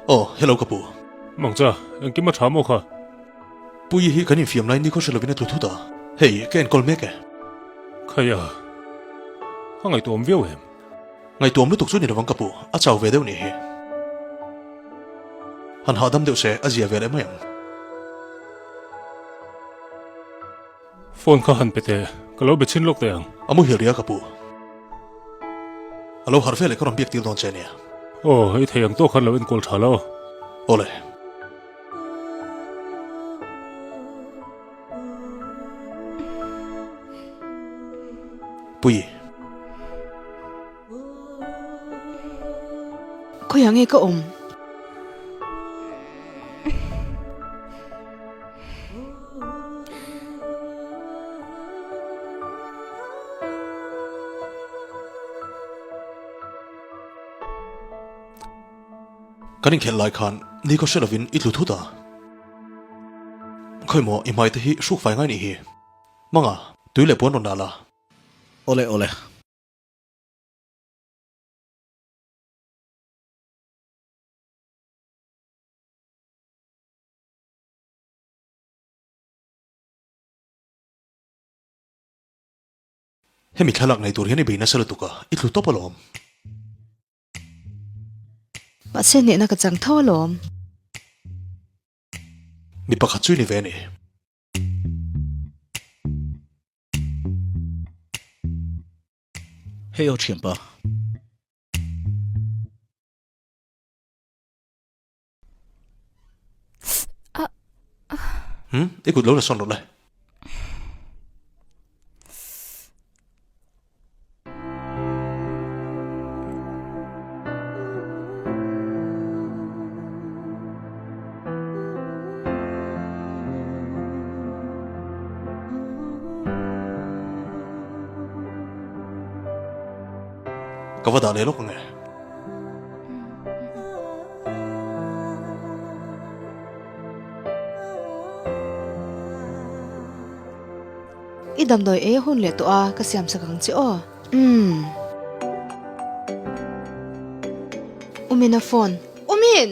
Aw, hello ka pu. Mangcha, engkim a tha maw kha? Puii hi kan infiam lai nikhaw hre lovin a tlu thut a, hei ka enkawl mek e. Khaia, a ngaihtuahawm viau em? Ngaihtuahawm lutuk chu ni lovang ka pu, a chau ve deuh nih hi. Han hahdam deuh se, a zia ve leh mai ang. Phone kha han pe teh, ka lo be chhin lawk teh ang. A muhil ria ka pu. A lo harh veleh ka rawn biak tir dawn che nia. Aw, i thei ang tawk khan lo enkawl tha la aw. Awle. Pui. Khawiah nge ka awm? Kan inkhelh lai khan nikhaw hre lovin i tlu thut a. Khawi maw i hmai te hi hruk fai ngai nih hi. Manga, tui leh puan rawn dah la. Awle awle. Hemi thlalak nei tur hian i bei nasa lutuk a, i tlu tawp alawm. Mahse hnehna ka chang tho alawm. Mi pakhat chu i ni ve a ni. Hei aw thianpa. Hmm, i kut lo la sawn rawh le. Ka va dah leh lawk ang e. I damdawi ei a hun leh tawh a, ka siam sak ang che aw. Umm. Umin a phone. Umin!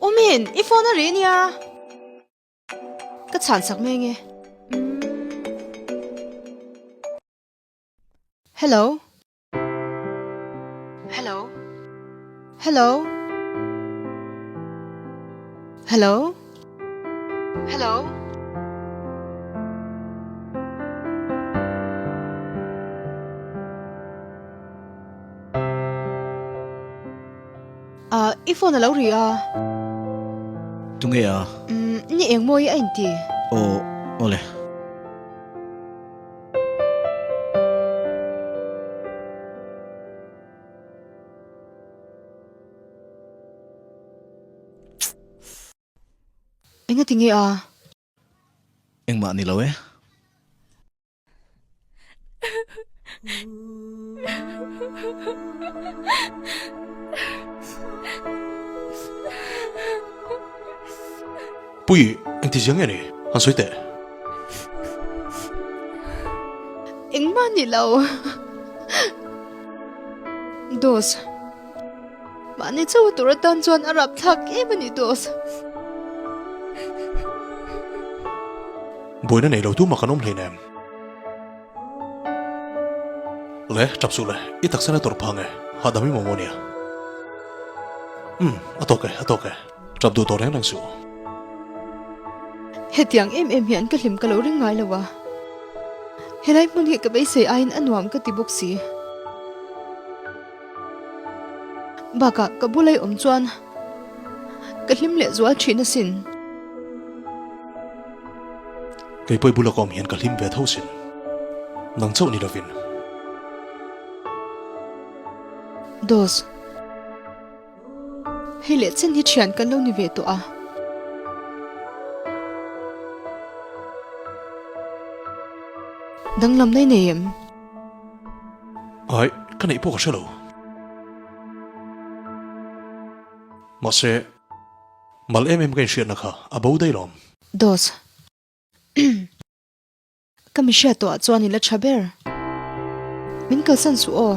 Umin, i phone a ri nia. Ka chhan sak mai ange. Hello. Hello. Hello. Hello. Hello. Ah, i phone a lo ri a. Tunge a? Umm, ni eng mawi a inti. Aw, awle. Engati nge a? Engmah ni lo e. Pui, engti zia nge ni? Han sawi teh. Engmah ni lo. Dos. Mahni chauh tur atan chuan a rapthlak em a ni Dos. Buaina nei lo tu mah kan awm hleinem. Le, tap suh le, i taksa na tawrh phang e, hahdam i mamawh nia. Umm, a tawk e, a tawk e, tap duh tawh reng reng suh. Hetiang em em hian ka hlim ka lo ring ngai lo a, helai hmun hi ka beisei aiin a nuam ka ti bawk si. Bakah ka bulai awm chuan ka hlim leh zual thin asin. Kei pawh i bula ka awm hian ka hlim ve tho sin. Nang chauh ni lovin. Dos. Hei leh chen hi thian kan lo ni ve tawh a. Danglam nei nei em? Ai, ka neih pawh ka hre lo. Mahse, mal em em ka inhriatna kha a bo daih lawm. Dos. Ka mi hriat tawhah chuan i la tha ber. Min kalsan suh aw.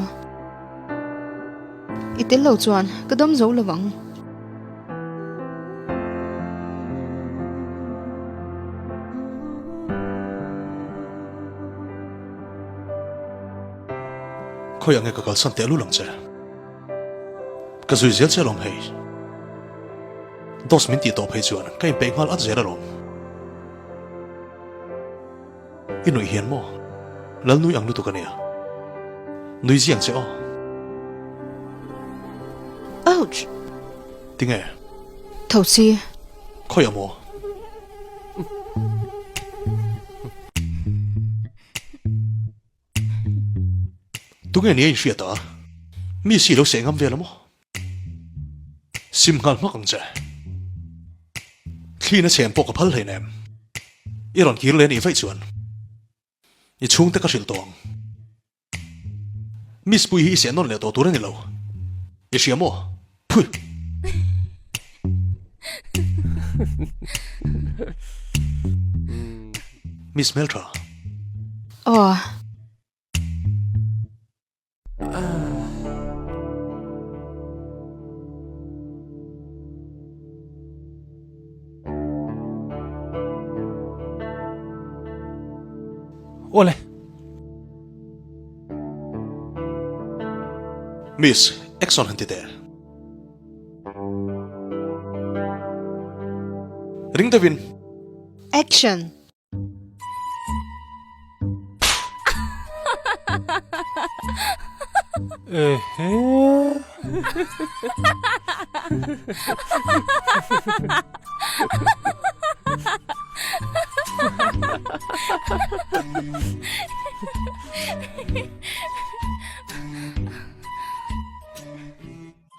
I tel lo chuan ka dam zo lo ang. Khawiah nge ka kalsan teh lul ang che? Ka zui zel che alawm hei. Dos min tih tawh phei chuan ka inpeih nghal at zel alawm. I nuih hian maw? Lal nui ang lutuk a nia. Nui ziang che aw. Ouch! Tinge? Tho si. Khawiah maw? Tunge nia inhriat a? Mi si lo seh ngam vel a maw? Sim nghal hmak ang che. Thlina chhem pawh ka phal hleinem. I rawn kir leh anih vaih chuan i chhungte ka hrilh tawh ang. Miss Pui hi i seh nawn leh tawh tur a ni lo. I hria maw? Phui! Miss hmeltha. Aw. Awle. Miss, action han ti teh. Ring deuhin. Action. Ehe.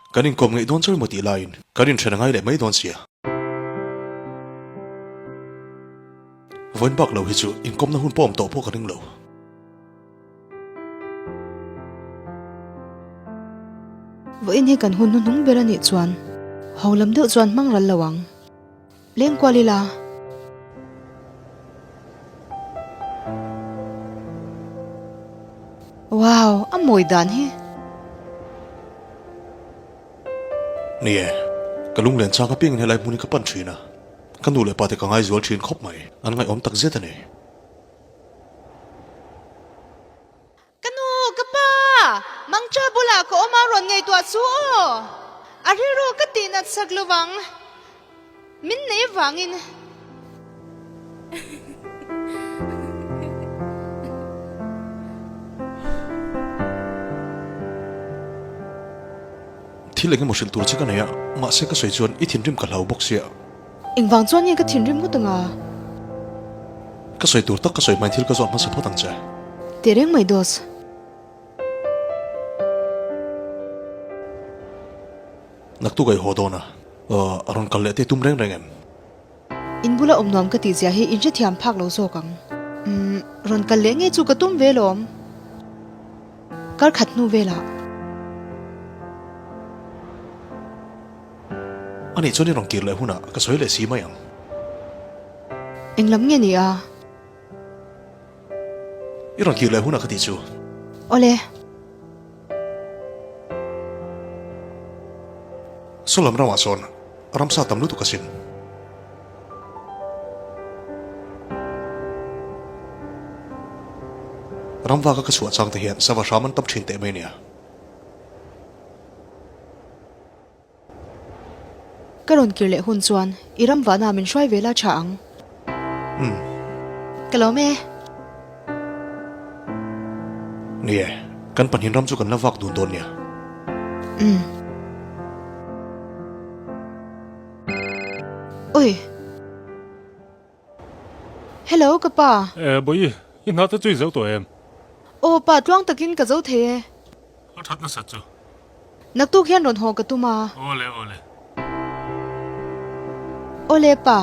Kan inkawm ngeih dawn chawi maw tih laiin kan inthen a ngai leh mai dawn sia. Vawiin bak lo hi chu inkawmna hun pawh awm tawh pawh ka ring lo. Vawiin hi kan hun hnuhnung ber a nih chuan ho lam deuh chuan hmang ral lo ang. Leng kual ila. Wow, a mawi dan hi. Ni e, ka lunglen chang apiangin helai hmun hi ka pan thin a, ka nu leh pa te ka ngaizual thin khawp mai, an ngaihawm tak zet a ni. Ka nu, ka pa! Mangcha bulah ka awm a rawn ngaihtuah chu aw! A rilru ka tihnat sak lo vang. Min nei vangin. Thil eng emaw hrilh tur che ka nei a, mahse ka sawi chuan i thinrim ka hlau bawk sia. Engvang chuan nge ka thinrim ngawt anga? Ka sawi tur tak ka sawi hmain thil ka zawt hmasa phawt ang che. Teh reng mai Dos. Naktuk a i haw dawn a, a rawn kal leh te tum reng reng em? In bula awm nuam ka tih zia hi in hrethiam phak lo zawk ang. Umm, rawn kal leh ngei chu ka tum ve lawm. Kar khat hnu velah. Anih chuan i rawn kir leh hunah ka sawi leh si mai ang. Eng lam nge ni a? I rawn kir leh hunah ka tih chu. Awle. Saw lam ramah sawn ramsa tam lutuk asin. Ramvaka ka chhuah chang te hian sava hram an tam thin teh mai nia. Ka rawn kir leh hun chuan i ram vahna min hruai ve la tha ang. Umm. Ka lawm e. Ni e, kan pahnih ram chu kan la vak dun dawn nia. Umm. Oi. Hello ka pa. Eh Bawihi, i hna te chu i zo tawh em? Aw pa, tluang takin ka zo thei e. A that nasat chu. Naktuk hian rawn haw ka tum a. Awle awle. Awle pa.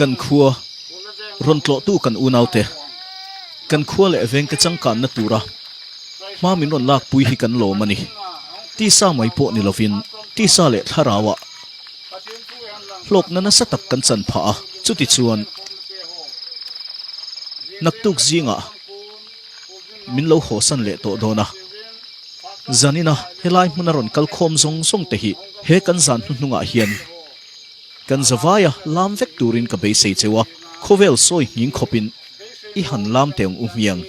Kan khua rawn tlawhtu kan unaute, kan khua leh vengte changkanna tura hma min rawn lakpui hi kan lawm a ni. Tisa mai pawh ni lovin tisa leh thlarauah hlawkna nasa tak kan chan phah a, chutichuan naktuk zingah min lo hawsan leh tawh dawn a. Zanina helai hmuna rawn kal khawm zawng zawng te hi he kan zan hnuhnungah hian kan zavaia lam vek turin ka beisei cheu a, khawvel sawi nghing khawpin i han lam teh ang u hmiang.